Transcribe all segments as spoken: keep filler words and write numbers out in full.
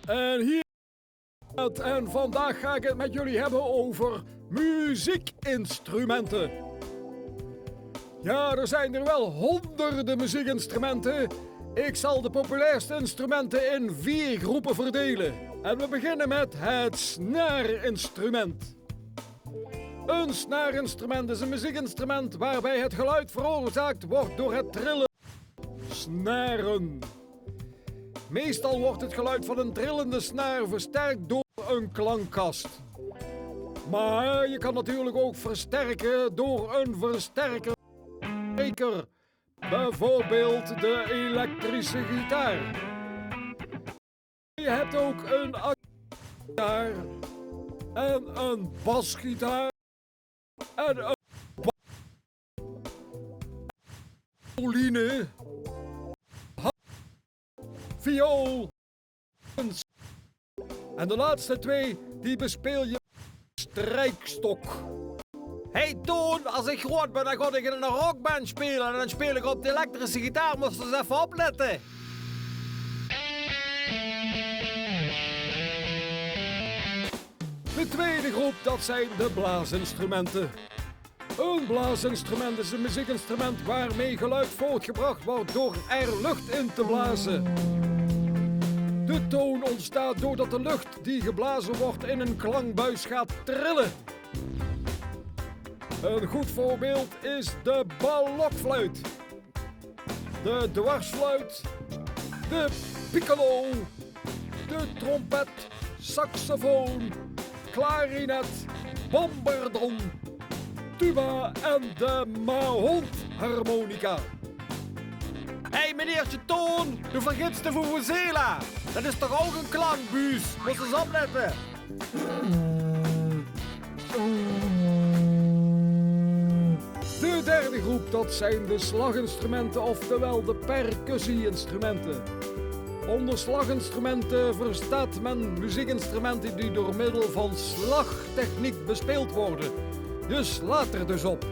En hier en vandaag ga ik het met jullie hebben over muziekinstrumenten. Ja, er zijn er wel honderden muziekinstrumenten. Ik zal de populairste instrumenten in vier groepen verdelen. En we beginnen met het snaarinstrument. Een snaarinstrument is een muziekinstrument waarbij het geluid veroorzaakt wordt door het trillen. Snaren. Meestal wordt het geluid van een trillende snaar versterkt door een klankkast. Maar je kan natuurlijk ook versterken door een versterker. Bijvoorbeeld de elektrische gitaar. Je hebt ook een gitaar en een basgitaar en een mandoline, viool. En de laatste twee, die bespeel je strijkstok. Hey Toon, als ik groot ben, dan ga ik in een rockband spelen en dan speel ik op de elektrische gitaar. Moest eens even opletten. De tweede groep, dat zijn de blaasinstrumenten. Een blaasinstrument is een muziekinstrument waarmee geluid voortgebracht wordt door er lucht in te blazen. De toon ontstaat doordat de lucht die geblazen wordt in een klankbuis gaat trillen. Een goed voorbeeld is de balokfluit, de dwarsfluit, de piccolo, de trompet, saxofoon, klarinet, bombardon, tuba en de Mahondharmonica. Hé, hey, meneertje Toon, doe vergits de vuvuzela. Dat is toch ouch 'n klankbuus? Mós ins oplette. De derde groep, dat zijn de slaginstrumenten, oftewel de percussie-instrumenten. Onder slaginstrumenten verstaat men muziekinstrumenten die door middel van slagtechniek bespeeld worden. Je slaat er dus op.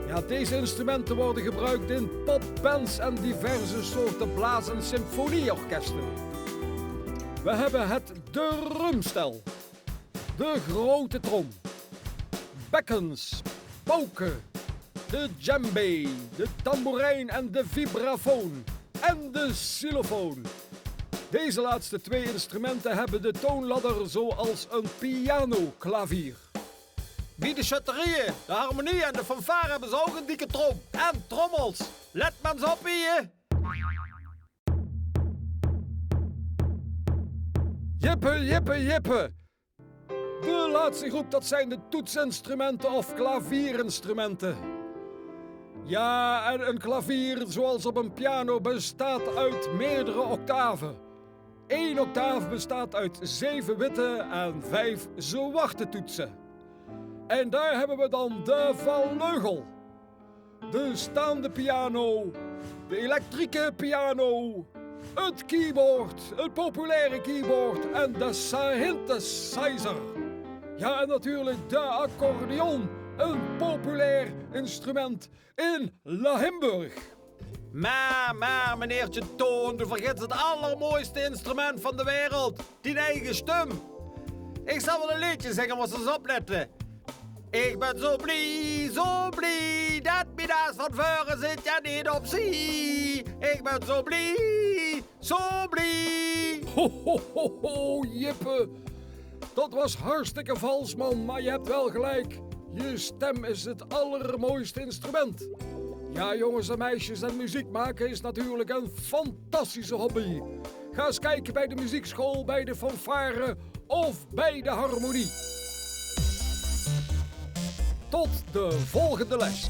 Ja, deze instrumenten worden gebruikt in popbands en diverse soorten blaas- en symfonieorkesten. We hebben het drumstel, de grote trom, bekkens, pauken, de djembe, de tamboerijn en de vibrafoon en de xylofoon. Deze laatste twee instrumenten hebben de toonladder zoals een pianoklavier. Wie de sjötterieje, de harmonie en de fanfare hebben ze ouch 'n dikke trom. En trommels. Let mer ins op hie. Jippe, jippe, jippe. De laatste groep, dat zijn de toetsinstrumenten of klavierinstrumenten. Ja, en een klavier, zoals op een piano, bestaat uit meerdere octaven. Eén octaaf bestaat uit zeven witte en vijf zwarte toetsen. En daar hebben we dan de vleugel, de staande piano, de elektrieke piano, het keyboard, het populaire keyboard en de synthesizer. Ja, en natuurlijk de accordeon, een populair instrument in Limburg. Maar, maar, meneertje Toon, doe vergits het allermooiste instrument van de wereld. Dien eige stum. Ik zal wel 'n leedje zinge, mós ins oplette. Ik ben zo blie, zo blie, dat mien naas van veure zit, ja, niet opzij. Ik ben zo blie, zo blie. Ho, ho, ho, ho, Jippe. Dat was hartstikke vals, man, maar je hebt wel gelijk. Je stem is het allermooiste instrument. Ja, jongens en meisjes, en muziek maken is natuurlijk een fantastische hobby. Ga eens kijken bij de muziekschool, bij de fanfare of bij de harmonie. Tot de volgende les.